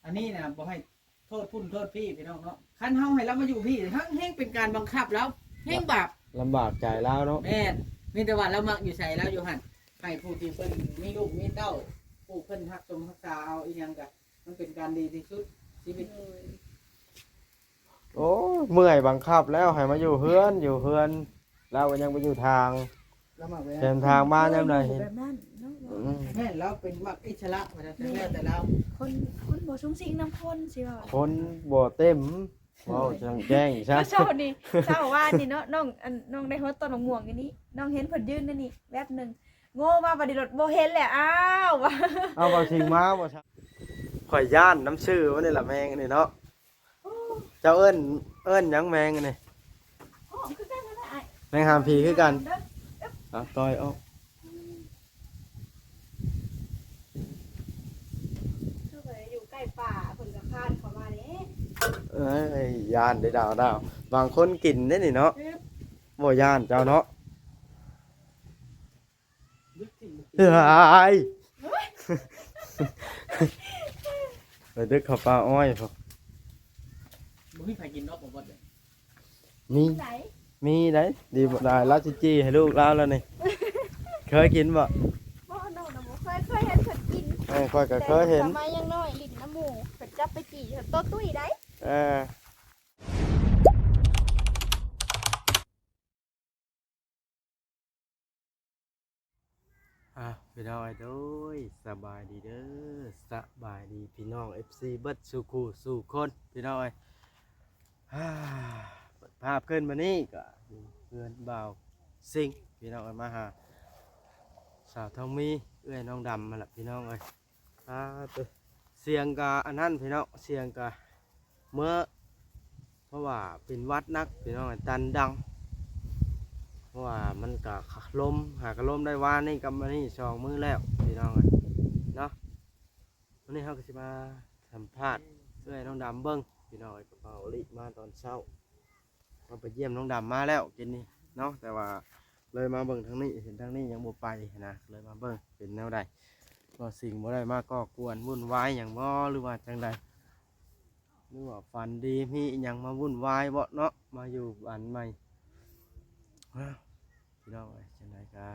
ອັນນີ້ນະ ບໍ່ໃຫ້ໂທດພຸ້ນໂທດພີ້ ພີ່ນ້ອງເນາະ. ຄັນເຮົາໃຫ້ລາວມາຢູ່ພີ້ ທັງແຮງເປັນການບັງຄັບລາວ ແຮງບາບ ລຳບາກໃຈລາວເນາະ. ແມ່ນ ມີແຕ່ວ່າລາວມັກຢູ່ໃສລາວຢູ່ຫັ້ນ. ໃຫ້ຜູ້ທີ່ເພິ່ນມີລູກມີເຕົ້າ ຜູ້ເພິ່ນຮັກສົມຮັກສາເອົາອີ່ຫຍັງກະ ມັນເປັນການດີທີ່ສຸດຊີວິດ. ໂອ້ ເມື່ອຍບັງຄັບແລ້ວໃຫ້ມາຢູ່ເຮືອນ ຢູ່ເຮືອນ ລາວກໍຍັງໄປຢູ່ທາງ ລາວມັກແບບນັ້ນ ແຄມທາງມາຍາມໃດເຫັນ ແບບນັ້ນເນາະ. ອືມ ແມ່ນ ລາວເປັນມັກອິດສະຫຼະວ່າຊັ້ນ ແມ່ນ ແລ້ວແຕ່ລາວ. ຄົນ ຄົນບໍ່ສຸງສິງນຳຄົນ ຊິວ່າ ຄົນບໍ່ເຕັມ ເວົ້າຈັ່ງແຈ້ງຊະ. ເຊົ້ານີ້ ເຊົ້າວານນີ້ເນາະ ນ້ອງ ອັນ ນ້ອງໄດ້ຮອດຕົ້ນໝາກມ່ວງຢູ່ນີ້ ນ້ອງເຫັນເພິ່ນຢືນໃນນີ້ແວບໜຶ່ງ ໂງ່ມາບັດນີ້ລົດບໍ່ເຫັນແລ້ວ. ອ້າວ ເອົາ ເວົ້າຊິງມາບໍ່ຊະ. ຂ້ອຍຢ້ານນຳຊື່ມັນນີ້ລະ ແມງອັນນີ້ເນາະ. ເຈົ້າເອີ້ນ ເອີ້ນຫຍັງແມງອັນນີ້? ໂອ້ ຄືກັນຫັ້ນແຫຼະອ້າຍ ແມງຫາມຜີຄືກັນ. ເອົາ ຕ່ອຍອອກ. ຄືວ່າຢູ່ໃກ້ປ່າ ເພິ່ນກໍຄານເຂົ້າມາເດ້. ເອີຍ ຢ້ານເດ້ດາວ ດາວ ບາງຄົນກິນເດ້ນີ້ເນາະ. ບໍ່ຢ້ານເຈົ້າເນາະ. ເຮີ້ຍ ໄປດຶກເຂົ້າປ່າອ້ອຍພຸ້ນ. ບໍ່ມີໃຜກິນເນາະ ບໍ່ເບິດເດ້. ມີ ມີໄດ໋ ດີບໍ່ຫຼາຍ ລາວຊິຈີ່ໃຫ້ລູກລາວແລ້ວນີ້. ເຄີຍກິນບໍ່? ບໍ່ ນ້ອງນະບໍ່ເຄີຍ ເຄີຍເຫັນເພິ່ນກິນ. ເອີ ຂ້ອຍກໍເຄີຍເຫັນ ແຕ່ສະໄໝຍັງນ້ອຍ ຫຼິ້ນນຳໝູ່ ເພິ່ນຈັບໄປຈີ່ ໂຕຕຸ້ຍໄດ໋. ເອີ. ອ່າ ພີ່ນ້ອງເອີຍ ໂດຍ ສະບາຍດີເດີ ສະບາຍດີພີ່ນ້ອງເອັຟຊີເບິດສູ່ຄູ່ສູ່ຄົນ ພີ່ນ້ອງເອີຍ. ອ່າ ເປີດພາບຂຶ້ນມານີ້ກໍຢູ່ເຮືອນບ່າວຊິງ ພີ່ນ້ອງເອີຍ ມາຫາສາວທອງມີ ເອື້ອຍນ້ອງດຳຫັ້ນລະ ພີ່ນ້ອງເອີຍ. ອ່າ ໂຕ ສຽງກະອັນນັ້ນພີ່ນ້ອງ ສຽງກະເມື່ອ ເພາະວ່າເປັນຫວັດໜັກພີ່ນ້ອງ ຕັນດັງ ເພາະວ່າມັນກະລົມ ຫາກະລົມໄດ້ ວານນີ້ກັບມື້ນີ້ສອງມື້ແລ້ວພີ່ນ້ອງເອີຍເນາະ. ມື້ນີ້ເຮົາກໍຊິມາສຳພາດເອື້ອຍນ້ອງດຳເບິ່ງພີ່ນ້ອງເອີຍ ກັບເຮົາລິມາຕອນເຊົ້າ ເຮົາໄປຢ້ຽມນ້ອງດຳມາແລ້ວກິນນີ້ເນາະ ແຕ່ວ່າເລີຍມາເບິ່ງທາງນີ້ ເຫັນທາງນີ້ຍັງບໍ່ໄປນະ ເລີຍມາເບິ່ງເປັນແນວໃດ ວ່າສິ່ງບໍ່ໄດ້ມາກໍ່ກວນວຸ່ນວາຍຫຍັງບໍ່ ຫຼືວ່າຈັ່ງໃດ ຫຼືວ່າຝັນດີ ມີອີ່ຫຍັງມາວຸ່ນວາຍບໍ່ເນາະ ມາຢູ່ບ້ານໃໝ່. ອ້າວ ພີ່ນ້ອງເອີຍ ຈັ່ງໃດກໍ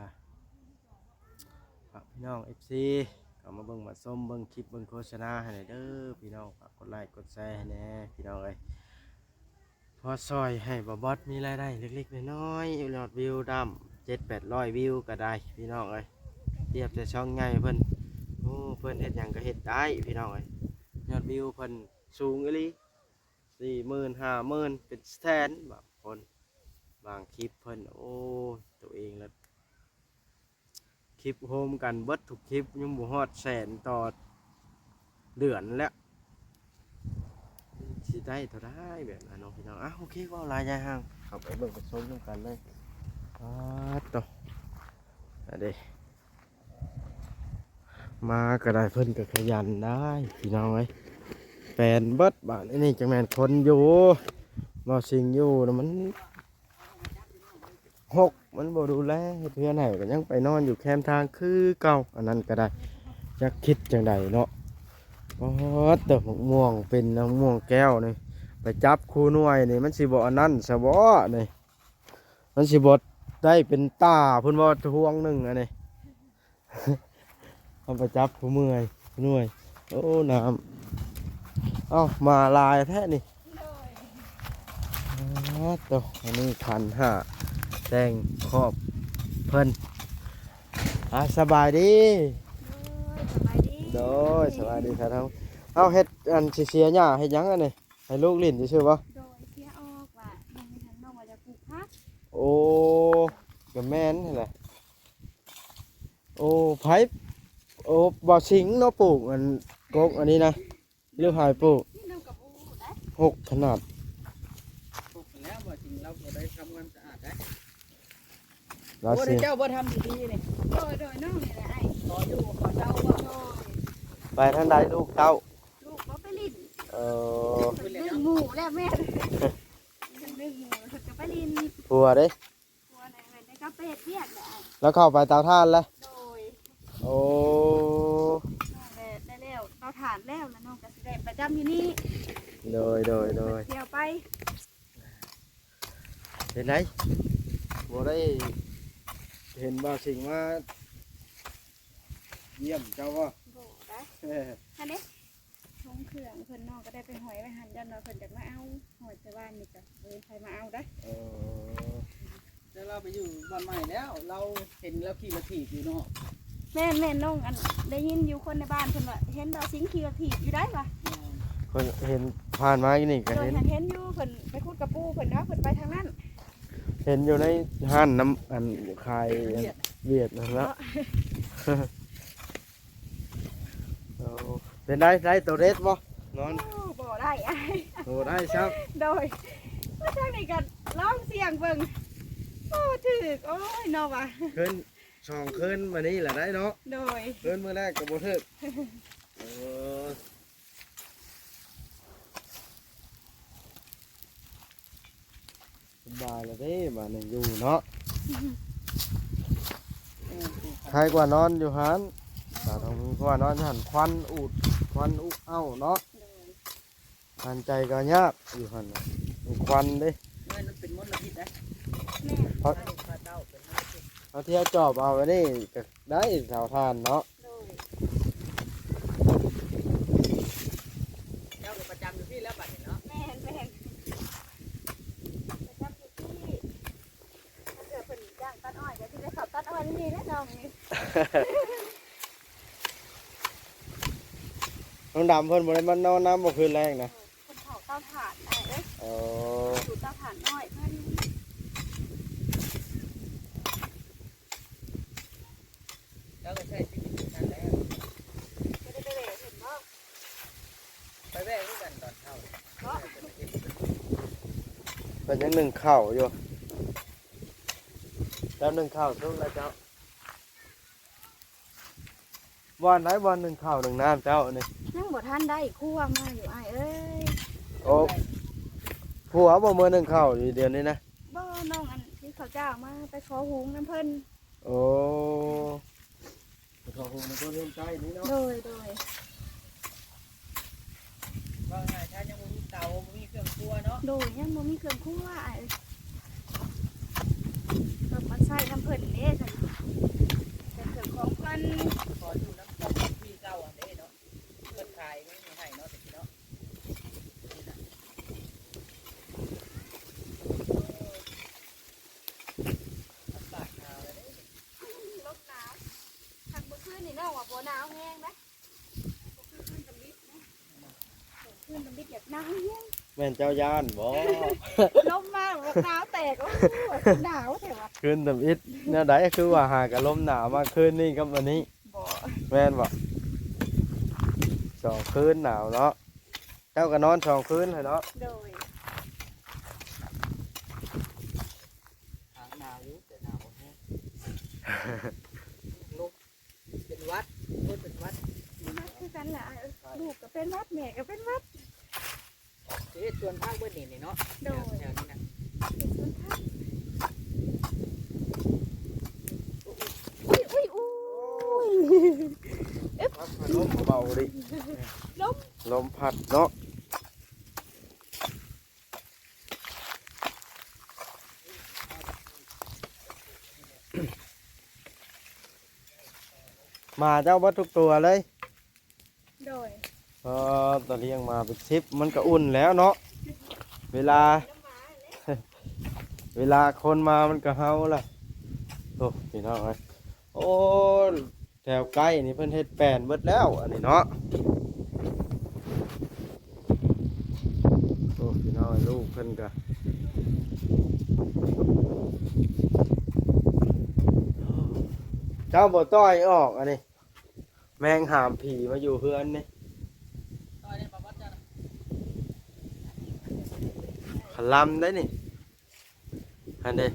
ຝາກພີ່ນ້ອງເອັຟຊີເຂົ້າມາເບິ່ງມາຊົມ ເບິ່ງຄລິບເບິ່ງໂຄສະນາໃຫ້ແດ່ເດີພີ່ນ້ອງ ຝາກກົດໄລກົດແຊໃຫ້ແດ່ພີ່ນ້ອງເອີຍ. ພໍຊ່ອຍໃຫ້ບ່າວບອດມີລາຍໄດ້ເລັກໆນ້ອຍໆ ຍອດວິວດຳເຈັດແປດຮ້ອຍວິວກໍໄດ້ພີ່ນ້ອງເອີຍ. ທຽບໃສ່ຊ່ອງໃຫຍ່ເພິ່ນ ໂອ້ ເພິ່ນເຮັດຫຍັງກໍເຮັດໄດ້ພີ່ນ້ອງເອີຍ. ຍອດວິວເພິ່ນສູງອີ່ຫຼີ ສີ່ໝື່ນ ຫ້າໝື່ນ ເປັນແສນ ບາງຄົນ ບາງຄລິບເພິ່ນ ໂອ້ ໂຕເອງລະ ຄລິບໂຮມກັນເບິດທຸກຄລິບ ຍັງບໍ່ຮອດແສນຕໍ່ເດືອນແລ້ວ ຊິໄດ້ເທົ່າໃດແບບນັ້ນເນາະພີ່ນ້ອງ. ອ່ະ ໂອເຄ ເວົ້າຫຼາຍຢາຍຫ່າງ ເຂົ້າໄປເບິ່ງໄປຊົມນຳກັນເລີຍ. ປາດໂຕ ອະເດ ມາກໍໄດ້ ເພິ່ນກໍຂະຫຍັນໄດ໋ພີ່ນ້ອງເອີຍ. ແປນເບິດບາດນີ້ ຈັກແມ່ນຄົນຢູ່ ບໍ່ສິ່ງຢູ່ນະ ມັນ ຫົກ ມັນບໍ່ດູແລເຮັດເຮືອນໃຫ້ ກໍຍັງໄປນອນຢູ່ແຄມທາງຄືເກົ່າ. ອັນນັ້ນກໍໄດ້ ຈັກຄິດຈັ່ງໃດເນາະ. ໂອ້ ເຕີບໝາກມ່ວງເປັນໝາກມ່ວງແກ້ວນີ້ ໄປຈັບຄູ່ໜ່ວຍນີ້ ມັນຊິບໍ່ອັນນັ້ນຊະບໍນີ້? ມັນຊິບໍ່ໄດ້ເປັນຕາພຸ້ນບໍ ພວງໜຶ່ງອັນນີ້? ເອົາໄປຈັບຜູ້ເມື່ອຍຜູ້ໜ່ວຍ. ໂອ້ ນ້ຳ ເອົ້າ ມາຫຼາຍແທ້ນີ້. ໂດຍ ໂອ້ໂຕ ອັນນີ້ຂັນຫ້າແຕ່ງຄອບເພິ່ນ. ອ່າ ສະບາຍດີ. ໂດຍ ສະບາຍດີ. ໂດຍ ສະບາຍດີສາວທອງ. ເອົາ ເຮັດອັນຊິເສຍຫຍ້າເຮັດຫຍັງອັນນີ້? ໃຫ້ລູກຫຼິ້ນຊື່ໆບໍ? ໂດຍ ເສຍອອກວ່າ ນ້ອງ ນ້ອງວ່າຈະປູກຜັກ. ໂອ້ ກໍແມ່ນຫັ້ນແຫຼະ. ໂອ້ ໃຜ ໂອ້ ບ່າວສິງເນາະ ປູກອັນ ກົກອັນນີ້ນະ ຫຼືໃຜປູກ? ນີ້ນ້ອງກໍບໍ່ຮູ້ໄດ໋. ຫົກຂະໜາດ ຫົກແລ້ວ ບ່າວສິງລາວບໍ່ໄດ້ທຳຄວາມສະອາດໄດ໋. ລາວ ໂອ້ ຊິ ເຈົ້າບໍ່ທຳດີໆນີ້. ໂດຍ ໂດຍ ນ້ອງນີ້ແຫຼະອ້າຍ ຂໍຢູ່ຂໍເຊົາບໍ່? ໂດຍ ໄປທາງໃດລູກເຕົ້າ? ລູກບໍ່ໄປຫຼິ້ນ. ເອີ ເພິ່ນດຶງໝູ່ແລ້ວແມ່ ເພິ່ນດຶງໝູ່ ເພິ່ນກໍໄປຫຼິ້ນ. ຜົວເດ້? ຜົວໃນ ໃນກໍໄປເຮັດວຽກແຫຼະ. ແລ້ວເຂົ້າໄປເຕົາຖ່ານແລ້ວ? ໂດຍ. ໂອ້ ນ້ອງແຫຼະ ໄດ້ແລ້ວ ເຕົາຖ່ານແລ້ວ ແລ້ວນ້ອງກໍຊິໄດ້ໄປ ຈຳຢູ່ນີ້ ໂດຍ ໂດຍ ໂດຍ ທ່ຽວໄປ ເປັນໃດ ບໍ່ໄດ້ເຫັນບ່າວສິງມາຢ້ຽມເຈົ້າບໍ່? ບໍ່ໄດ້ ຫັ້ນເດ້ ຖົງເຄື່ອງເພິ່ນ ນ້ອງກໍໄດ້ໄປຫ້ອຍໄວ້ຫັ້ນ ຢ້ານວ່າເພິ່ນຈະມາເອົາ ຫ້ອຍແຕ່ວານນີ້ກໍບໍ່ເຫັນໃຜມາເອົາໄດ໋. ເອີ ແຕ່ລາວໄປຢູ່ບ່ອນໃໝ່ແລ້ວ ລາວເຫັນລາວຂີ່ລົດຖີບຢູ່ເນາະ. ແມ່ນໆ ນ້ອງ ອັນ ໄດ້ຍິນຢູ່ຄົນໃນບ້ານເພິ່ນວ່າ ເຫັນບ່າວສິງຂີ່ລົດຖີບຢູ່ໄດ໋ວ່າ. ແມ່ນ ຂ້ອຍເຫັນຜ່ານມາຢູ່ນີ້ກໍເຫັນ ເຫັນຢູ່ ເພິ່ນໄປຂຸດກະປູເພິ່ນເນາະ ເພິ່ນໄປທາງນັ້ນ ເຫັນຢູ່ໃນຮ້ານນ້ຳ ອັນ ຂາຍ ວຽດ ວຽດນັ້ນເນາະ. ໂອ້ ເປັນໄດ ໄດ້ໂຕເດັດບໍ່? ນອນ ໂອ້ ບໍ່ໄດ້ອ້າຍ ບໍ່ໄດ້ຊ້ຳ ໂດຍ ມາທາງນີ້ກໍລອງສ່ຽງເບິ່ງ ໂອ້ ຖືກ ໂອ້ຍ ເນາະວ່າ ຄືນ ສອງຄືນມານີ້ລະໄດ້ເນາະ. ໂດຍ ຄືນມື້ແລກກໍບໍ່ຖືກ ເອີ ສະບາຍລະເດ້ບາດນີ້ຢູ່ເນາະ ໄຄກວ່ານອນຢູ່ຫັ້ນ ສາວທອງມີ ເພາະວ່ານອນຢູ່ຫັ້ນຄວັນອູດ ຄວັນອຸເອົ້າເນາະ. ໂດຍ ຫາຍໃຈກໍຍາກຢູ່ຫັ້ນນະ ມີຄວັນເດ້. ແມ່ນ ມັນເປັນມົນລະພິດນະ. ແມ່ນ ເຮົາ ເຮົາ ເຮົາທ່ຽວຈອບເອົາໄວ້ນີ້ກໍໄດ້ເຕົາຖ່ານເນາະ. ໂດຍ ເຈົ້າກໍປະຈຳຢູ່ພີ້ແລ້ວບັດນີ້ເນາະ. ແມ່ນໆ ປະຈຳຢູ່ພີ້ ຖ້າເກີດເພິ່ນຈ້າງຕັດອ້ອຍກໍຊິໄດ້ເຂົ້າຕັດອ້ອຍນຳນີ້ແຫຼະນ້ອງນີ້. ນ້ອງດຳເພິ່ນບໍ່ໄດ້ມານອນນຳບໍ່ຄືນແລງນະ? ເອີ ເພິ່ນເຜົາເຕົາຖ່ານອ້າຍເອີຍ. ອໍ ຢູ່ເຕົາຖ່ານນ້ອຍເພິ່ນ. ເຈົ້າກໍໃຊ້ຊີວິດຄືກັນແຫຼະ ບໍ່ໄດ້ໄປແວ່ເພິ່ນບໍ? ໄປແວ່ຄືກັນຕອນເຊົ້າ ເນາະ ເພິ່ນຍັງໜຶ້ງເຂົ້າຢູ່. ເຈົ້າໜຶ້ງເຂົ້າສຸກແລ້ວເຈົ້າ? ບ່ອນໃດ ບ່ອນໜຶ້ງເຂົ້າໜຶ້ງນ້ຳເຈົ້ານີ້? ຍັງບໍ່ທັນໄດ້ຄົວມາຢູ່ອ້າຍເອີຍ. ໂອ້ ຜົວບໍ່ເມືອໜຶ້ງເຂົ້າຢູ່ດຽວນີ້ນະ? ບໍ່ ນ້ອງ ອັນ ຊື້ເຂົ້າຈ້າວມາ ໄປຂໍຫຸງນຳເພິ່ນ. ໂອ້ ໄປຂໍຫຸງນຳເພິ່ນເຮືອນໃກ້ນີ້ເນາະ. ໂດຍ ໂດຍ ເວົ້າງ່າຍໆ ຖ້າຍັງບໍ່ມີເຕົາ ບໍ່ມີເຄື່ອງຄົວເນາະ. ໂດຍ ຍັງບໍ່ມີເຄື່ອງຄົວອ້າຍເອີຍ ຕ້ອງມາໃຊ້ນຳເພິ່ນເດ້ ເປັນເຄື່ອງຂອງເພິ່ນ. ຂໍຢູ່ນຳເຈົ້າທີ່ເກົ່າຫັ້ນເດ້ເນາະ ເພິ່ນຂາຍມັນໃຫ້ເນາະ ແຕ່ກີ້ເນາະ. ອາກາດໜາວແລ້ວເດ້ ລົມໜາວ. ຄັນມື້ຄືນນີ້ນ້ອງວ່າບໍ່ໜາວແຮງນະ ບໍ່ຄືນຕຳອິດນະ ຄືນຕຳອິດຢາກໜາວແຮງ. ແມ່ນເຈົ້າຢ້ານບໍ? ລົມມາບັກໜາວແຕກ ໂອ້ ໜາວແທ້ວ່າ ຄືນຕຳອິດແນວໃດ? ຄືວ່າຫາກະລົມໜາວມາຄືນນີ້ກັບອັນນີ້. ບໍ່ ແມ່ນບໍ? ສອງຄືນໜາວເນາະ. ເຈົ້າກໍນອນສອງຄືນຫັ້ນເນາະ. ໂດຍ ຫາກໜາວຢູ່ ແຕ່ໜາວບໍ່ແຮງ ລົມ ເປັນຫວັດ ຄົນເປັນຫວັດ ເປັນຫວັດຄືກັນລະ ເອີ ລູກກໍເປັນຫວັດ ແມ່ກໍເປັນຫວັດ. ຊິເຮັດສວນຜັກເບິດນີ້ ນີ້ເນາະ. ໂດຍ ແຖວ ແຖວນີ້ນະ ເຮັດສວນຜັກ. ອຸ້ຍ ອຸ້ຍ ອຸ້ຍ ເອີບ ພັດລົມເບົາເດ້ ລົມ ລົມພັດເນາະ. ໝາເຈົ້າເບິດທຸກຕົວເລີຍ? ໂດຍ ເອີ ຕາລ້ຽງໝາເປັນສິບ ມັນກໍອຸ່ນແລ້ວເນາະ ເວລາ ເວລາຄົນມາມັນກໍເຫົ່າລະ. ໂອ້ ພີ່ນ້ອງເອີຍ ໂອ້ ແຖວໃກ້ນີ້ເພິ່ນເຮັດແປນເບິດແລ້ວອັນນີ້ເນາະ. ໂອ້ ພີ່ນ້ອງ ລູກເພິ່ນກະ ເຈົ້າບໍ່ຕ່ອຍອອກອັນນີ້ ແມງຫາມຜີມາຢູ່ເຮືອນນີ້ ຂະລຳໄດ໋ນີ້. ຫັ້ນເດ້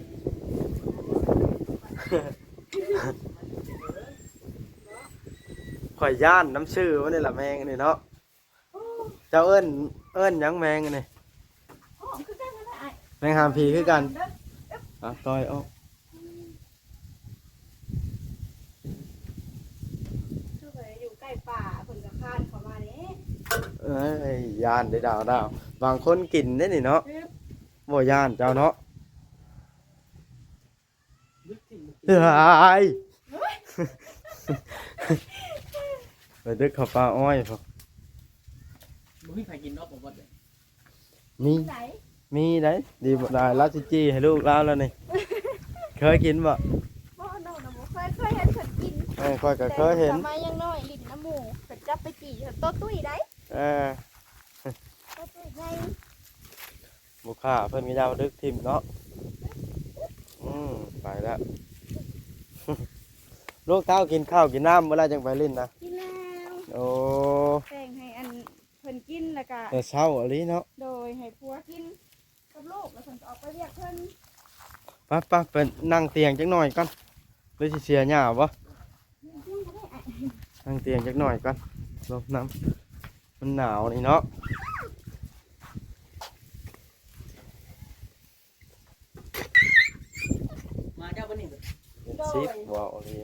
ຂ້ອຍຢ້ານນຳຊື່ມັນນີ້ລະ ແມງອັນນີ້ເນາະ. ເຈົ້າເອີ້ນ ເອີ້ນຫຍັງແມງອັນນີ້? ແມງຫາມຜີຄືກັນ. ອ່ະ ຕ່ອຍອອກ ຄືວ່າຢູ່ໃກ້ປ່າ ເພິ່ນກໍຄານເຂົ້າມາເດ້. ເອີ ເອີຍ ຢ້ານເດ້ດາວ ດາວ ບາງຄົນກິນເດ້ນີ້ເນາະ. ບໍ່ຢ້ານເຈົ້າເນາະ. ເຮີ້ຍ ໄປດຶກເຂົ້າປ່າອ້ອຍພຸ້ນ. ບໍ່ມີໃຜກິນເນາະ ບໍ່ໝົດເດ້. ມີ ໃສ? ມີໄດ໋ ດີບໍ່ໄດ້ ລາວຊິຈີ່ໃຫ້ລູກລາວແລ້ວນີ້. ເຄີຍກິນບໍ່? ບໍ່ ນ້ອງນະບໍ່ເຄີຍ ເຄີຍເຫັນເພິ່ນກິນ. ເອີ ຂ້ອຍກໍເຄີຍເຫັນ ແຕ່ສະໄໝຍັງນ້ອຍ ຫຼິ້ນນຳໝູ່ ເພິ່ນຈັບໄປຈີ່ ໂຕຕຸ້ຍໄດ໋. ເອີ ໂຕຕຸ້ຍໃຫຍ່. ບໍ່ຂ້າເພິ່ນກໍຢ່າມາດຶກຖິ້ມເນາະ. ອືມ ໄປແລ້ວ. ລູກເຕົ້າກິນເຂົ້າກິນນ້ຳບໍ່ລະ ຈັ່ງໄປຫຼິ້ນນະ? ກິນແລ້ວ. ໂອ້ ແບ່ງໃຫ້ອັນເພິ່ນກິນ ແລ້ວກະ ແຕ່ເຊົ້າອີ່ຫຼີເນາະ. ໂດຍ ໃຫ້ຜົວກິນກັບລູກ ແລ້ວເພິ່ນກໍອອກໄປວຽກເພິ່ນ. ໄປໆ ໄປນັ່ງຕຽງຈັກໜ່ອຍກ່ອນ. ຫຼືຊິເສຍຫຍ້າບໍ່? ນັ່ງຕຽງຈັກໜ່ອຍກ່ອນ ຫຼົບນ້ຳ ມັນໜາວນີ້ເນາະ. ມາເຈົ້າບໍ່ນີ້ ເປັນສິບ ເວົ້າອີ່ຫຼີ.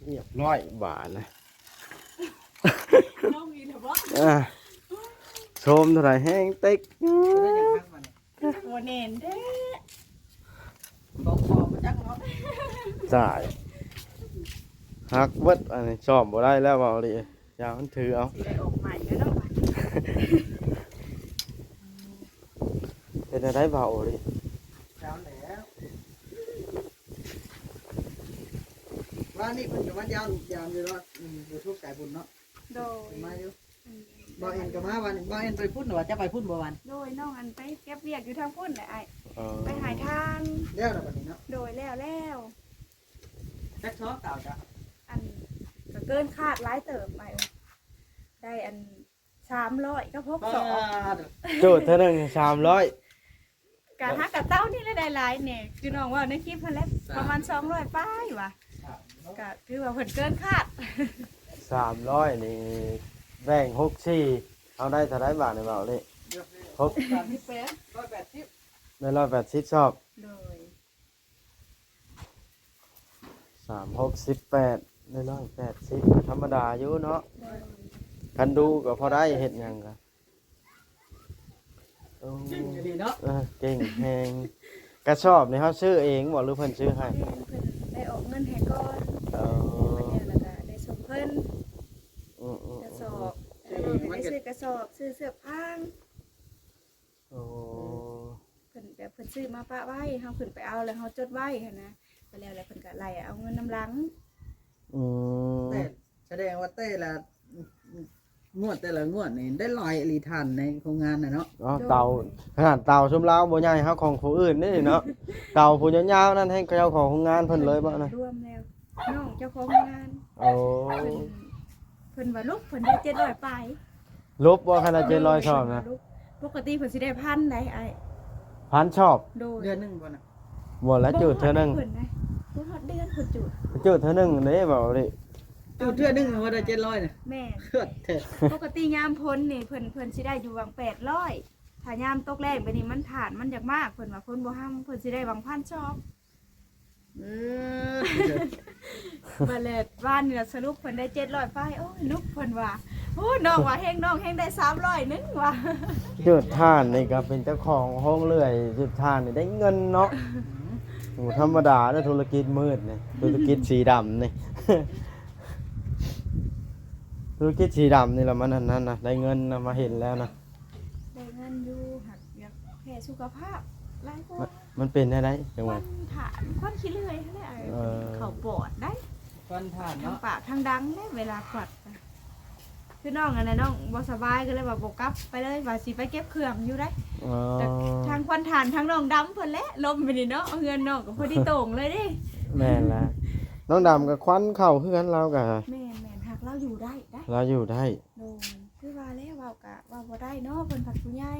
ຮຽບຮ້ອຍບາດນະ. ນ້ອງອີກແລ້ວບໍ່? ອ່າ ໂຊມເທົ່າໃດແຮງເຕັກ. ໂອ້ ແໜ້ນແທ້ ບອກຂອບມາຈັກເນາະ. ຕາຍ ຫັກເບິດ ອັນນີ້ສ້ອມບໍ່ໄດ້ແລ້ວ ເວົ້າອີ່ຫຼີ. ຢ່າມັນຖືເອົາ ຊິໄດ້ອອກໃໝ່ແລ້ວເນາະ. ເປັນແນວໃດບ່າວໂອລິ? ເຈົ້າແລ້ວ ວ່ານີ້ເພິ່ນກໍມາຢາມ ຢາມຢູ່ເນາະ. ອືມ ຢູທູບສາຍບຸນເນາະ. ໂດຍ ມາຢູ່. ອືມ ບ່າວເອັນກໍມາວັນ ບ່າວເອັນໄປພຸ້ນວ່າ ຈະໄປພຸ້ນບໍ່ວັນ? ໂດຍ ນ້ອງອັນໄປເກັບວຽກຢູ່ທາງພຸ້ນແຫຼະອ້າຍ. ອໍ ໄປຫາທານ ແລ້ວລະບັດນີ້ເນາະ. ໂດຍ ແລ້ວ ແລ້ວ. ຈັກຊອກເອົາຈ້ະ? ອັນ ກໍເກີນຄາດຫຼາຍເຕີບໄປ ໄດ້ອັນ ສາມຮ້ອຍກັບຫົກຊອກ. ຈູດເທື່ອໜຶ່ງສາມຮ້ອຍ ກະຫາກະເຕົ້ານີ້ແຫຼະໄດ້ຫຼາຍແດ່ ຄືນ້ອງເວົ້າໃນຄລິບຫັ້ນແຫຼະ ປະມານສອງຮ້ອຍປາຍວ່າ ກະຖືວ່າເພິ່ນເກີນຄາດ. ສາມຮ້ອຍນີ້ແບ່ງຫົກສີ່ ເຮົາໄດ້ເທົ່າໃດບາດນີ້ເວົ້າເລີຍ? ຫົກ ສາມສິບແປດ ຮ້ອຍແປດສິບ ໄດ້ຮ້ອຍແປດສິບຊອກ. ໂດຍ ສາມ ຫົກ ສິບແປດ ໄດ້ຮ້ອຍແປດສິບ ທຳມະດາຢູ່ເນາະ. ໂດຍ ຄັນດູກໍພໍໄດ້ເຮັດຫຍັງກໍ. ໂອ້ ເກັ່ງອີ່ຫຼີເນາະ. ເອີ ເກັ່ງແຮງ. ກະສອບນີ້ເຮົາຊື້ເອງບໍ່ ຫຼືເພິ່ນຊື້ໃຫ້? ແມ່ນ ເພິ່ນໄດ້ອອກເງິນໃຫ້ກ່ອນ. ເອີ ແລ້ວກໍໄດ້ສົ່ງເພິ່ນ. ອືມໆໆ ກະສອບ ຊື້ເອງ ໄດ້ຊື້ກະສອບ ຊື້ເສື້ອພາງ. ໂອ້ ເພິ່ນແບບເພິ່ນຊື້ມາປະໄວ້ ເຮົາຂຶ້ນໄປເອົາ ແລ້ວເຮົາຈົດໄວ້ຫັ້ນນະ ແລ້ວ ແລ້ວເພິ່ນກໍໄລ່ເອົາເງິນນຳຫຼັງ. ອືມ ແຕ່ສະແດງວ່າແຕ່ລະງວດ ແຕ່ລະງວດນີ້ໄດ້ຫຼາຍອີ່ຫຼີ ຖ່ານໃນໂຮງງານນະເນາະ. ອໍ ໂດຍ ເຕົາ ຂະໜາດເຕົາຊຸມລາວບໍ່ໃຫຍ່ເທົ່າຂອງຜູ້ອື່ນເດ້ເນາະ. ເຕົາຜູ້ຍາວໆນັ້ນແຮ່ງເຈົ້າຂອງໂຮງງານເພິ່ນເລີຍບໍ່ນະ? ລວມແລ້ວ ນ້ອງເຈົ້າຂອງງານ. ໂອ້ ເພິ່ນ ເພິ່ນວ່າລູກເພິ່ນໄດ້ເຈັດຮ້ອຍປາຍ. ລົບບໍ່ ຄັນໄດ້ເຈັດຮ້ອຍຊອບນະ? ເພິ່ນວ່າລູກ ປົກກະຕິເພິ່ນຊິໄດ້ພັນໃດ໋ອ້າຍ. ພັນຊອບ? ໂດຍ ເດືອນໜຶ່ງບໍ່ນະ? ບໍ່ລະ ຈູດເທື່ອໜຶ່ງ ບໍ່ຮອດເດືອນເພິ່ນຈູດ. ຈູດເທື່ອໜຶ່ງເດ້ ເວົ້າເລີຍ ຈູດເທື່ອໜຶ່ງວ່າໄດ້ເຈັດຮ້ອຍນະ. ແມ່ນ ເກີດແທ້. ປົກກະຕິຍາມຝົນນີ້ເພິ່ນ ເພິ່ນຊິໄດ້ຢູ່ຫວ່າງແປດຮ້ອຍ ຖ້າຍາມຕົກແລ້ງແບບນີ້ມັນຖ່ານມັນຢາກມາກ ເພິ່ນວ່າຝົນບໍ່ຮຳ ເພິ່ນຊິໄດ້ຫວ່າງພັນຊອບ. ເອີ ບາດແລ້ວວານນີ້ລະສະຫຼຸບເພິ່ນໄດ້ເຈັດຮ້ອຍປາຍ. ໂອ້ຍ ລູກເພິ່ນວ່າ ໂອ້ ນ້ອງວ່າແຮງ ນ້ອງແຮງໄດ້ສາມຮ້ອຍໜຶ່ງວ່າ. ຈູດຖ່ານນີ້ກໍເປັນເຈົ້າຂອງໂຮງເລື່ອຍ ຈູດຖ່ານນີ້ໄດ້ເງິນເນາະ. ບໍ່ທຳມະດາເດີ ທຸລະກິດມືດນີ້ ທຸລະກິດສີດຳນີ້ ທຸລະກິດສີດຳນີ້ລະ ມັນອັນນັ້ນນະ ໄດ້ເງິນນະ ມາເຫັນແລ້ວນະ. ໄດ້ເງິນຢູ່ ຫາກຢາກແພ້ສຸຂະພາບຫຼາຍກວ່າ. ມັນ ມັນເປັນແນວໃດ? ຈັງຫວະ ຄວັນຖ່ານ ຄວັນຂີ້ເລື່ອຍຫັ້ນແຫຼະ. ເອີ ເຂົ້າປອດໄດ໋ ຄວັນຖ່ານເນາະ ທາງປາກທາງດັງເດ້ ເວລາກວດ. ຄືນ້ອງອັນນັ້ນ ນ້ອງບໍ່ສະບາຍ ກໍເລີຍວ່າບໍ່ກັບໄປເລີຍ ວ່າຊິໄປເກັບເຄື່ອງຢູ່ໄດ໋. ອໍ ທາງຄວັນຖ່ານ ທາງນ້ອງດຳເພິ່ນແຫຼະ ລົມໄປນີ້ເນາະ ເຮືອນນ້ອງກໍພໍດີໂຕ່ງເລີຍເດ້. ແມ່ນລະ ນ້ອງດຳກໍຄວັນເຂົ້າເຮືອນລາວກໍ. ແມ່ນໆ ຫາກລາວຢູ່ໄດ້ໄດ໋ ລາວຢູ່ໄດ້. ໂດຍ ຄືວ່າແຫຼະ ເວົ້າກະເວົ້າບໍ່ໄດ້ເນາະ ເພິ່ນພັດຜູ້ໃຫຍ່.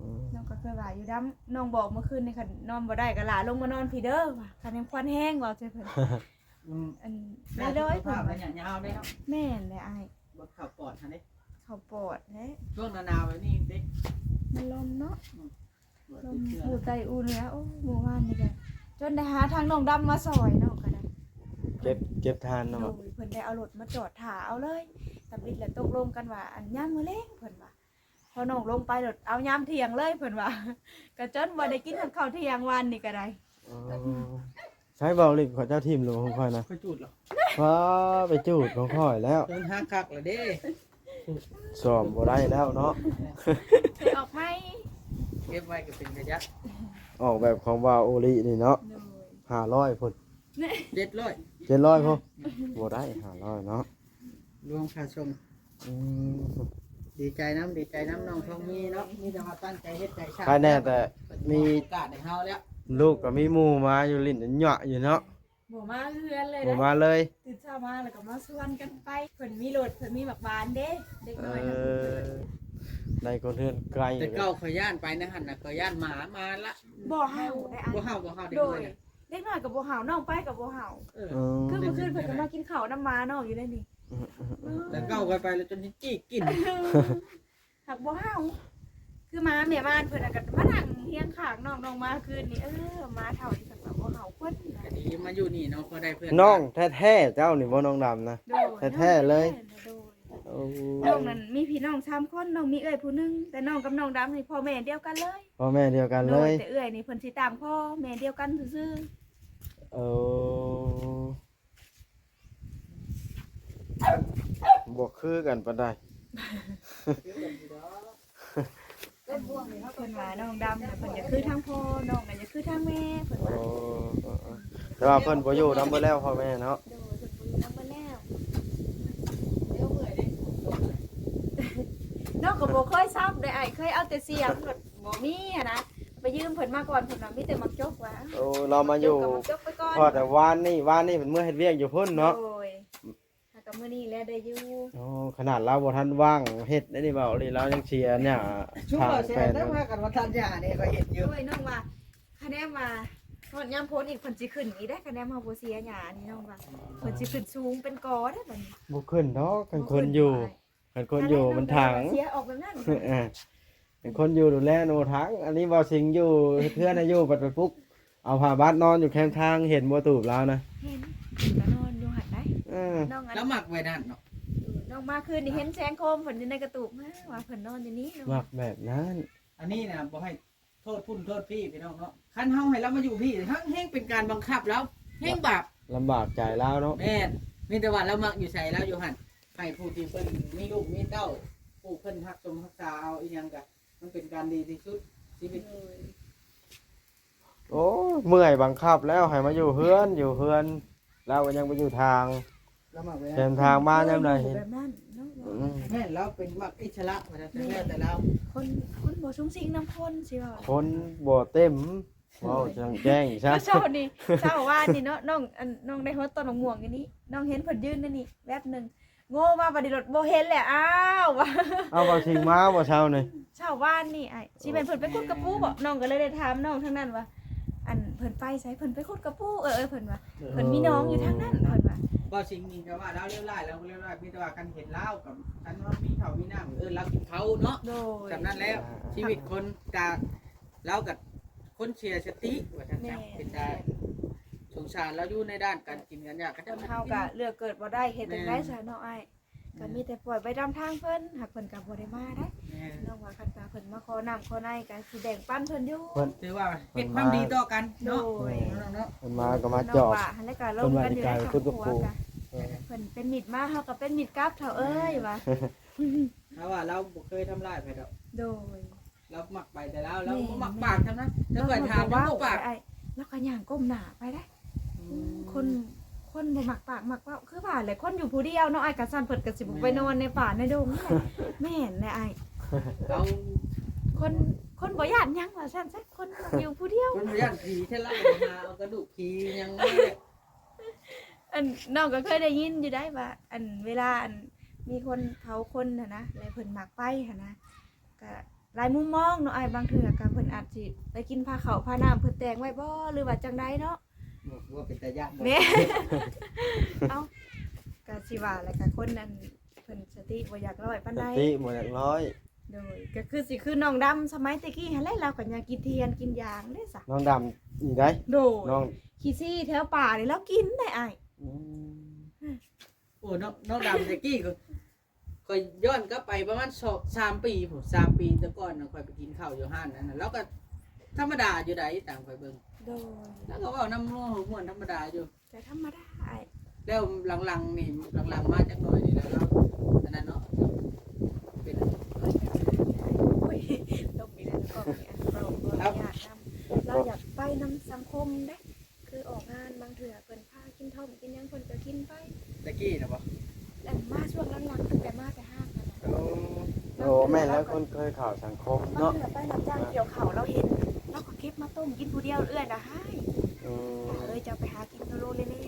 ອືມ ນ້ອງກໍເຄີຍວ່າຢູ່ນຳ ນ້ອງບອກມື້ຄືນນີ້ ຄັນນອນບໍ່ໄດ້ກໍຫຼາລົງມານອນພີ້ເດີວ່າ ຄັນຍັງຄວັນແຮງ ເວົ້າໃສ່ເພິ່ນ. ອືມ ອັນ ໄດ້ເລີຍ ເພິ່ນວ່າ ໄລຍະຍາວເດ້ເນາະ. ແມ່ນແຫຼະອ້າຍ. ເຂົ້າປອດຫັ້ນເດ້ ເຂົ້າປອດແທ້ ຊ່ວງໜາວໆແບບນີ້ເດ້ ມັນລົມເນາະ ອືມ ລົມຜູ້ໄຕ້ອຸ່ນແລ້ວ ໂອ້ ມື້ວານນີ້ກະຈົນໄດ້ຫາທາງນ້ອງດຳມາຊ່ອຍເນາະ ກະໄດ້ ເກັບ ເກັບຖ່ານເນາະ ໂດຍ ເພິ່ນໄດ້ເອົາລົດມາຈອດຖ້າເອົາເລີຍ ທຳອິດແລ້ວຕົກລົງກັນວ່າ ອັນ ຍາມມື້ແລງ ເພິ່ນວ່າ ພໍນ້ອງລົງໄປໂລດ ເອົາຍາມທ່ຽງເລີຍ ເພິ່ນວ່າ ກະຈົນບໍ່ໄດ້ກິນຮອດເຂົ້າທ່ຽງ ວານນີ້ກະໄດ້ ອໍ ໃສເວົ້າລິ ເຈົ້າຖິ້ມໂລຂອງຂ້ອຍນະ ຂ້ອຍຈູດເລີຍ ວ້າ ໄປຈູດຂອງຂ້ອຍແລ້ວ ໂດນຫາຄັກລະເດ້ ສ້ອມບໍ່ໄດ້ແລ້ວເນາະ ໄປອອກໃໝ່ ເກັບໄວ້ກະເປັນກະຍະ ອອກແບບຂອງບ່າວໂອລິນີ້ເນາະ ໂດຍ ຫ້າຮ້ອຍພຸ້ນ ເຈັດຮ້ອຍ ເຈັດຮ້ອຍພຸ້ນ ບໍ່ໄດ້ຫ້າຮ້ອຍເນາະ ລວມຄ່າສົ່ງ ອືມ ດີໃຈນຳ ດີໃຈນຳນ້ອງທອງມີເນາະ ມີແຕ່ວ່າຕັ້ງໃຈເຮັດໃຈສ້າງ ໃຄແນ່ແຕ່ມີໂອກາດໃຫ້ເຮົາແລ້ວ ລູກກະມີໝູ່ມາຢູ່ຫຼິ້ນເຍາະຢູ່ເນາະ ບໍ່ມາເຮືອນເລີຍ ບໍ່ມາເລີຍ ຕື່ນເຊົ້າມາແລ້ວກະມາຊວນກັນໄປ ເພິ່ນມີລົດ ເພິ່ນມີໝາກບານເດ້ ເດັກນ້ອຍນຳ ເອີ ໃນຄົນເຮືອນໄກ ແຕ່ເກົ່າຂ້ອຍຢ້ານໄປໃນຫັ້ນນະ ຂ້ອຍຢ້ານໝາມາລະ ບໍ່ເຫົ່າໄດ໋ ບໍ່ເຫົ່າ ບໍ່ເຫົ່າເດັກນ້ອຍນະ ໂດຍ ເດັກນ້ອຍກະບໍ່ເຫົ່າ ນ້ອງໄປກະບໍ່ເຫົ່າ ເອີ ອືມ ຄືມື້ຄືນເພິ່ນກະມາກິນເຂົ້ານຳໝານ້ອງຢູ່ໃນນີ້ ອືມ ແຕ່ເກົ່າຂ້ອຍໄປແລ້ວຈົນຊິຈີກກິນ ຫາກບໍ່ເຫົ່າ ຄືໝາແມ່ບ້ານເພິ່ນນະກະມານັ່ງຮຽງຂ້າງນ້ອງ ນ້ອງມາຄືນນີ້ ເອີ ໝາເຖົ້ານີ້ເພິ່ນກະບໍ່ເຫົ່າຄົນນະ ກະດີມາຢູ່ນີ້ເນາະ ພໍໄດ້ເພື່ອນ ນ້ອງແທ້ໆເຈົ້ານີ້ບໍ່ ນ້ອງດຳນະ ໂດຍ ແທ້ໆເລີຍ ໂດຍ ໂອ້ ນ້ອງນັ້ນມີພີ່ນ້ອງສາມຄົນ ນ້ອງມີເອື້ອຍຜູ້ໜຶ່ງ ແຕ່ນ້ອງກັບນ້ອງດຳນີ້ພໍ່ແມ່ດຽວກັນເລີຍ ພໍ່ແມ່ດຽວກັນເລີຍ ໂດຍ ແຕ່ເອື້ອຍນີ້ເພິ່ນຊິຕ່າງພໍ່ແມ່ດຽວກັນຊື່ໆ ເອີ ບໍ່ຄືກັນປານໃດ ເພິ່ນວ່ານ້ອງດຳນະ ເພິ່ນຢາກຄືທາງພໍ່ ນ້ອງນະຢາກຄືທາງແມ່ ເພິ່ນວ່າ ໂອ້ ເອີໆ ແຕ່ວ່າເພິ່ນບໍ່ຢູ່ນຳເບິດແລ້ວ ພໍ່ແມ່ເນາະ ໂດຍ ເພິ່ນບໍ່ຢູ່ນຳເບິດແລ້ວ ນ້ອງກະບໍ່ເຄີຍສັບເດ້ອ້າຍ ເຄີຍເອົາແຕ່ສຽງ ບໍ່ມີຫັ້ນນະ ໄປຢືມເພິ່ນມາກ່ອນ ເພິ່ນວ່າມີແຕ່ໝາກຈົກວ່າ ໂອ້ ລາວມາຢູ່ ໝາກຈົກກະໝາກຈົກໄປກ່ອນ ພໍແຕ່ວານນີ້ ວານນີ້ເພິ່ນເມືອເຮັດວຽກຢູ່ພຸ້ນເນາະ ໂດຍ ຫາກະມື້ນີ້ແຫຼະໄດ້ຢູ່ ໂອ້ ຂະໜາດລາວບໍ່ທັນວ່າງເຮັດໄດ໋ນີ້ ເວົ້າອີ່ຫຼີ ລາວຍັງເສຍຫຍ້າ ຊຸມເຮົາແຊນ ພາກັນວ່າຕັດຫຍ້າເດ້ ຂ້ອຍເຫັນຢູ່ ໂອ້ຍ ນ້ອງວ່າ ຄະແນນວ່າຮອດຍາມຝົນອີກ ເພິ່ນຊິຂຶ້ນອີກເດ້ ຄະແນນເຮົາບໍ່ເສຍຫຍ້ານີ້ ນ້ອງວ່າ ເພິ່ນຊິຂຶ້ນສູງເປັນກໍເດ້ບັດນີ້ ບໍ່ຂຶ້ນດອກ ຄັນຄົນຢູ່ ຄັນຄົນຢູ່ມັນຖັງ ເສຍອອກແບບນັ້ນ ເອີ ເປັນຄົນຢູ່ດູແລໂນຖັງ ອັນນີ້ເວົ້າສິງຢູ່ເຮັດເຮືອນໃຫ້ຢູ່ ບັດໄປປຸກເອົາຜ້າບັດນອນຢູ່ແຄມທາງ ເຫັນບໍ່ຕູບລາວນະ ເຫັນ ກະນອນຢູ່ຫັ້ນໄດ໋ ເອີ ນ້ອງອັນ ລາວມັກແບບນັ້ນເນາະ ເອີ ນ້ອງມາຄືນນີ້ເຫັນແສງໂຄມເພິ່ນຢູ່ໃນກະຕູບ ວ່າເພິ່ນນອນຢູ່ນີ້ເນາະ ມັກແບບນັ້ນ ອັນນີ້ນະບໍ່ໃຫ້ໂທດພຸ້ນໂທດພີ້ພີ່ນ້ອງເນາະ ຄັນເຮົາໃຫ້ລາວມາຢູ່ພີ້ ເຮົາແຮ່ງເປັນການບັງຄັບລາວ ແຮ່ງບາບ ລຳບາກໃຈລາວເນາະ ແມ່ນ ມີແຕ່ວ່າລາວມັກຢູ່ໃສລາວຢູ່ຫັ້ນ ໃຫ້ຜູ້ທີ່ເພິ່ນມີລູກມີເຕົ້າ ຜູ້ເພິ່ນຮັກຊົມຮັກສາເອົາອີ່ຫຍັງກະ ມັນເປັນການດີທີ່ສຸດຊີວິດ ໂອ້ ເມື່ອຍບັງຄັບແລ້ວໃຫ້ມາຢູ່ເຮືອນ ຢູ່ເຮືອນ ລາວກະຍັງໄປຢູ່ທາງ ລາວມັກແບບນັ້ນ ແຄມທາງມາຍາມໃດ ແບບນັ້ນເນາະ ອືມ ແມ່ນ ລາວເປັນມັກອິດສະຫຼະວ່າຊັ້ນ ແລ້ວແຕ່ລາວ ຄົນ ຄົນບໍ່ສຸງສິງນຳຄົນ ຊິເວົ້າ ຄົນບໍ່ເຕັມ ເວົ້າຈັ່ງແຈ້ງຊະ ເຊົ້ານີ້ ເຊົ້າວານນີ້ເນາະ ນ້ອງ ອັນ ນ້ອງໄດ້ຮອດຕົ້ນໝາກມ່ວງຢູ່ນີ້ ນ້ອງເຫັນເພິ່ນຢືນໃນນີ້ແວັບໜຶ່ງ ໂງມາບາດນີ້ໂລດບໍ່ເຫັນແລ້ວ ອ້າວ ເອົາ ເວົ້າຊິງມາບໍ່ເຊົ້ານີ້ ເຊົ້າວານນີ້ອ້າຍ ຊິແມ່ນເພິ່ນໄປຂຸດກະປູບໍ ນ້ອງກະເລີຍໄດ້ຖາມນ້ອງທາງນັ້ນວ່າ ອັນ ເພິ່ນໄປໃສ ເພິ່ນໄປຂຸດກະປູ ເອີ ເອີ ເພິ່ນວ່າ ເອີ ເພິ່ນມີໜອງຢູ່ທາງນັ້ນ ເພິ່ນວ່າ ເວົ້າສິ່ງນີ້ກະວ່າລາວເລວຮ້າຍ ລາວເລວຮ້າຍ ມີແຕ່ວ່າຄັນເຫັນລາວກະ ຄັນເຮົາມີເຂົ້າມີນ້ຳ ເອີ້ນລາວກິນເຂົ້າເນາະ ໂດຍ ສ່ຳນັ້ນແລ້ວ ຊີວິດຄົນກະ ລາວກະຄົນເສຍສະຕິວ່າຊັ້ນຊະ ແມ່ນ ເປັນຕາສົງສານລາວຢູ່ໃນດ້ານການກິນການຢາກ ຄົນເຮົາກະເລືອກເກີດບໍ່ໄດ້ ເຮັດຈັ່ງໃດຊະເນາະອ້າຍ ກະມີແຕ່ປ່ອຍໄປຕາມທາງເພິ່ນ ຫາກເພິ່ນກະບໍ່ໄດ້ມາໄດ໋ ນ້ອງວ່າຄັນວ່າເພິ່ນມາຂໍນ້ຳຂໍໃນກະຊິແບ່ງປັນເພິ່ນຢູ່ ເພິ່ນຖືວ່າເຮັດຄວາມດີຕໍ່ກັນເນາະ ໂດຍ ເພິ່ນມາກະມາຈອບ ເພິ່ນວ່າຊິໄກ ເພິ່ນເປັນມິດມາ ເຮົາກະເປັນມິດກັບ ເຖົ້າເອີຍວ່າ ເຮົາວ່າລາວບໍ່ເຄີຍທຳລາຍໃຜດອກ ໂດຍ ລາວມັກໄປແຕ່ລາວ ລາວບໍ່ມັກປາກຊັ້ນນະ ແຕ່ຂ້ອຍຖາມຍັງບໍ່ປາກ ລາວກະຍ່າງກົ້ມໜ້າໄປໄດ໋ ອືມ ຄົນ ຄົນບໍ່ມັກປາກມັກເວົ້າ ຄືວ່າແຫຼະ ຄົນຢູ່ຜູ້ດຽວເນາະ ອ້າຍ ກະຊັ້ນເພິ່ນກະຊິບໍ່ໄປນອນໃນປ່າໃນດົງນີ້ແຫຼະ ແມ່ນແຫຼະອ້າຍ ເອົາ ຄົນ ຄົນບໍ່ຢ້ານຫຍັງວ່າຊັ້ນຊະ ຄົນມັກຢູ່ຜູ້ດຽວ ຄົນບໍ່ຢ້ານຜີແທ້ລະ ຫາເອົາກະດູກຜີຫຍັງມາ ອັນ ນ້ອງກະເຄີຍໄດ້ຍິນຢູ່ໄດ໋ວ່າ ອັນ ເວລາ ອັນ ມີຄົນເຜົາຄົນຫັ້ນນະ ແລ້ວເພິ່ນມັກໄປຫັ້ນນະ ກະ ຫຼາຍມຸມມອງເນາະອ້າຍ ບາງເທື່ອກະເພິ່ນອາດຊິໄປກິນພາເຂົ້າພານ້ຳເພິ່ນແຕ່ງໄວ້ບໍ່ ຫຼືວ່າຈັ່ງໃດເນາະ ບໍ່ ບໍ່ເປັນຕາຢ້ານບໍ່ ແມ່ນ ເອົ້າ ກະຊິວ່າແລ້ວກະຄົນນັ້ນ ສະຕິບໍ່ຢາກຮ້ອຍປານໃດ ສະຕິບໍ່ຢາກຮ້ອຍ. ໂດຍ ກໍຄືຊິຄືນ້ອງດຳສະໄໝແຕ່ກີ້ຫັ້ນແຫຼະ ລາວກໍຍັງກິນທຽນກິນຢາງເດ້ຊະ ນ້ອງດຳນີ້ໄດ໋. ໂດຍ ນ້ອງຂີ້ຊີ້ແຖວປ່ານີ້ລາວກິນໄດ໋ອ້າຍ. ອືມ ໂອ້ ນ້ອງ ນ້ອງດຳແຕ່ກີ້ກໍ ຂ້ອຍຍ້ອນກັບໄປປະມານສອງ ສາມປີພຸ້ນ ສາມປີແຕ່ກ່ອນນະ ຂ້ອຍໄປກິນເຂົ້າຢູ່ຮ້ານນັ້ນນະ ລາວກໍທຳມະດາຢູ່ໃດ໋ ຕາມຂ້ອຍເບິ່ງ. ໂດຍ ລາວກໍເວົ້ານຳມ່ວນທຳມະດາຢູ່. ກໍທຳມະດາອ້າຍ. ແລ້ວຫຼັງໆນີ້ ຫຼັງໆມາຈັກໜ່ອຍນີ້ແຫຼະ ລາວອັນນັ້ນເນາະ ເປັນ ໂອ້ຍ ລົມອີກແລ້ວ ກໍມີອັນເວົ້າບໍ່ອະນຸຍາດນຳ. ລາວຢາກໄປນຳສັງຄົມເດ້ ຄືອອກງານບາງເທື່ອເພິ່ນພາກິນທ້ອມກິນຫຍັງເພິ່ນກໍກິນໄປ. ແຕ່ກີ້ນະບໍ່? ແລ້ວມາຊ່ວງຫຼັງໆ ຕັ້ງແຕ່ມາແຕ່ຮ້ານນັ້ນນະ. ໂອ້ ໂອ້ ແມ່ນແລ້ວ ຄົນເຄີຍເຂົ້າສັງຄົມເນາະ ບາງເທື່ອໄປຮັບຈ້າງກ່ຽວເຂົ້າ ລາວເຫັນ ລາວກໍເກັບມາຕົ້ມກິນຜູ້ດຽວ ເອື້ອຍລະຮ້າຍ. ອືມ ເອີຍ ເຈົ້າໄປຫາກິນໂລໆເລໆເດ້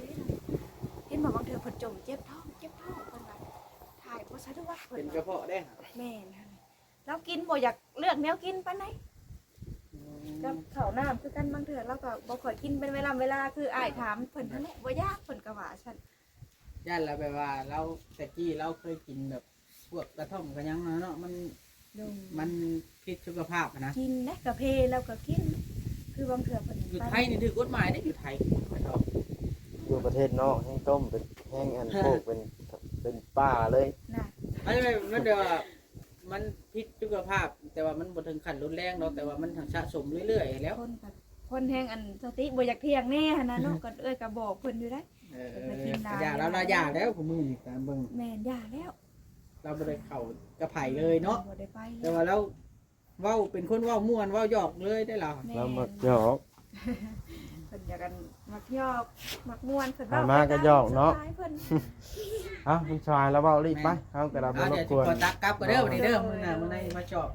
ເຫັນບໍ່ ບາງເທື່ອເພິ່ນຈົ່ມເຈັບທ້ອງ ເຈັບທ້ອງ ເພິ່ນວ່າຖ່າຍບໍ່ສະດວກ ເພິ່ນ ເປັນກະເພາະເດ້. ແມ່ນ ລາວກິນບໍ່ຢາກເລືອກແນວກິນປານໃດ. ອືມ ກັບເຂົ້ານ້ຳຄືກັນ ບາງເທື່ອລາວກໍບໍ່ຄ່ອຍກິນເປັນເວລາເວລາ ຄືອ້າຍຖາມເພິ່ນຫັ້ນແຫຼະ ບໍ່ຢາກ ເພິ່ນກໍວ່າຊັ້ນ. ຢ້ານລາວແບບວ່າລາວ ແຕ່ກີ້ລາວເຄີຍກິນແບບພວກກະທ່ອມກະຫຍັງເນາະ ມັນ ໂດຍ ມັນຜິດສຸຂະພາບຫັ້ນນະ. ກິນເດ້ ກາເຟລາວກໍກິນ ຄືບາງເທື່ອເພິ່ນ ຢູ່ໄທນີ້ຖືກກົດໝາຍເດ້ ຢູ່ໄທ ຢູ່ປະເທດນອກແຮ່ງຕົ້ມເປັນ ແຮ່ງອັນ ເອີ ປູກເປັນ ເປັນປ່າເລີຍນະ. ອັນນີ້ມັນແບບວ່າ ມັນຜິດສຸຂະພາບ ແຕ່ວ່າມັນບໍ່ເຖິງຂັ້ນຮຸນແຮງດອກ ແຕ່ວ່າມັນທັງສະສົມເລື້ອຍໆແລ້ວ. ຄົນກໍ ຄົນແຮ່ງອັນສະຕິບໍ່ຢາກທ່ຽງແດ່ຫັ້ນນະເນາະ ກໍເອື້ອຍກໍບອກເພິ່ນຢູ່ໄດ໋. ເອີ ເພິ່ນກິນຫຼາຍ ຢ່າແລ້ວ ລາວຢ່າແລ້ວ ຄູ່ມື້ນີ້ຕາມເບິ່ງ ແມ່ນ ຢ່າແລ້ວ ລາວບໍ່ໄດ້ເຂົ້າກັບໃຜເລີຍເນາະ ບໍ່ໄດ້ໄປເລີຍ ແຕ່ວ່າລາວເວົ້າ ເປັນຄົນເວົ້າມ່ວນເວົ້າຫຍອກເລີຍເດ້ລາວ. ແມ່ນ ລາວມັກຫຍອກ ເພິ່ນຢາກກັນ ມັກຫຍອກມັກມ່ວນ ເພິ່ນເວົ້າມາກໍຫຍອກເນາະ ເພິ່ນ. ເອົ້າ ມັນສາຍແລ້ວ ເວົ້າລີກໄປ ເຮົາກໍໄດ້ບໍ່ລົບກວນ. ເອົາ ດຽວຊິຂໍຕັກກັບກ່ອນເດີ ບັດນີ້ເດີ ມື້ໜ້າ ມື້ໃນມາຈອບ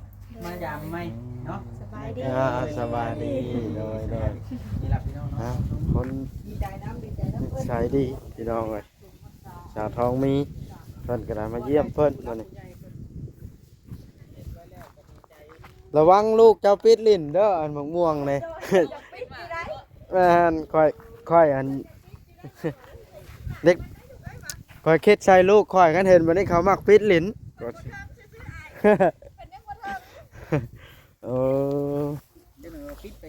ມາຢາມໃໝ່ເນາະ. ສະບາຍດີ ອ່າ ສະບາຍດີ ໂດຍໆ ນີ້ລະພີ່ນ້ອງເນາະ ຄົນດີໃຈນຳ ດີໃຈນຳ ນິໄສດີພີ່ນ້ອງເອີຍ. ສາວທອງມີ ເພິ່ນກໍໄດ້ມາຢ້ຽມເພິ່ນມື້ນີ້. ລະວັງລູກເຈົ້າປິດຫຼິ້ນເດີ ອັນໝາກມ່ວງນີ້. ແມ່ນ ຂ້ອຍ ຂ້ອຍອັນ ເດັກ ຂ້ອຍຄິດໃສ່ລູກຂ້ອຍ ຄັນເຫັນແບບນີ້ເຂົາມັກປິດຫຼິ້ນ. ເອີ ຈັກໜ່ອຍວ່າປິດໄປ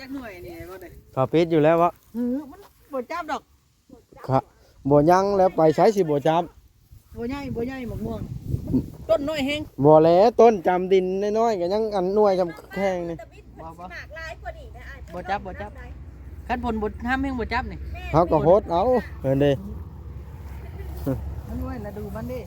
ຈັກໜ່ອຍນີ້ບໍ່ໄດ້ ເຂົາປິດຢູ່ແລ້ວບໍ່? ເອີ ມັນບໍ່ຈັບດອກ. ຄະ ບໍ່ຍັງແລ້ວ ໄປໃສຊິບໍ່ຈັບ. ບໍ່ໃຫຍ່ ບໍ່ໃຫຍ່ໝາກມ່ວງ ຕົ້ນນ້ອຍແຮງ. ບໍ່ແຫຼະ ຕົ້ນຈຳດິນນ້ອຍໆ ກໍຍັງອັນໜ່ວຍຈຳແຂງນີ້. ບໍ່ ບໍ່ ບໍ່ຈັບ ບໍ່ຈັບ ຄັນຝົນບໍ່ທຳແຮງບໍ່ຈັບນີ້. ເຮົາກໍຫົດເອົາ ເຫັນເດ້ ມັນນ້ອຍລະດູມັນເດ້.